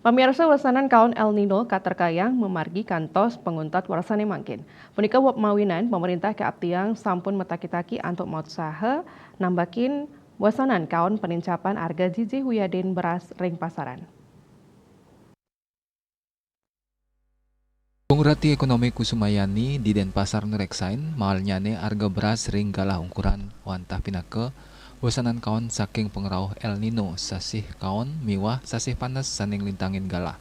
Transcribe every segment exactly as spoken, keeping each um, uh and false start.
Pamiarsa, wesanan kaon El Nino katerkayang mamargi kantos panguntat warsané mangkin. Punika mawinan pamaréntah kaaptiang sampun mataki-taki antuk mautsaha nambakin wesanan kaon panincapan arga jijih wiadin beras ring pasaran. Pungurati Ekonomi Kusumayani di Denpasar nureksain, mahalnyané arga beras ring galah ungkuran wantah pinaka wesanan kaon saking pangrauh El Nino, sasih kaon miwah sasih panas sané nglintangin galah.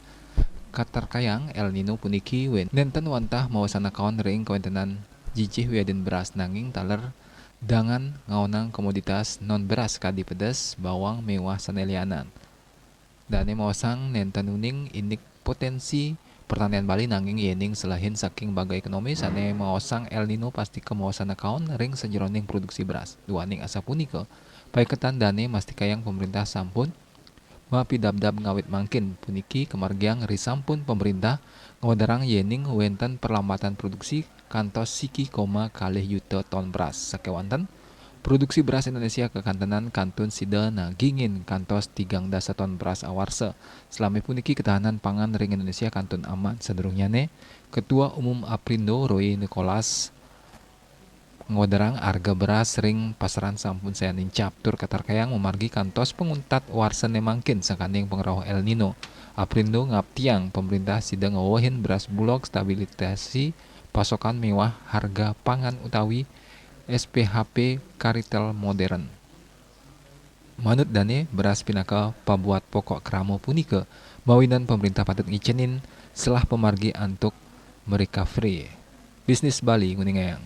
Katerkayang El Nino puniki wén-, nénten wantah mawasana kaon ring kawéntenan jijih wiadin beras, nanging taler dangan ngaonang komoditas non beras kadi pedes, bawang miwah sané lianan. Dané maosang nénten uning indik poténsi pertanian Bali, nanging yéning selehin saking bagai ekonomi sané maosang El Nino pastika mawasana kaon ring sajeroning produksi beras. Duaning asapunika, paiketan dané mastikayang pamaréntah sampun mapidabdab ngawit mangkin. Puniki kamargiang risampun pamaréntah ngwedarang yéning wénten perlambatan produksi kantos siki koma kalih yuta ton beras. Sakéwanten, produksi beras Indonesia kakantenan kantun sida nagingin kantos tigang dasa ton beras awarsa. Salami puniki ketahanan pangan ring Indonesia kantun aman. Sadurungnyané, Ketua Umum Aprindo, Roy Nicholas, ngwedarang arga beras ring pasaran sampun sayan nincap tur katerkayang mamargi kantos panguntat warsané mangkin sangkaning pangrauh El Nino. Aprindo ngaptiang pamaréntah sida ngwewehin beras Bulog Stabilisasi Pasokan miwah Harga Pangan utawi S P H P karitel modern. Manut dané, beras pinaka pabuat pokok krama punika mawinan pamaréntah patut ngicenin selah pamargi antuk merecovery bisnis Bali nguningayang.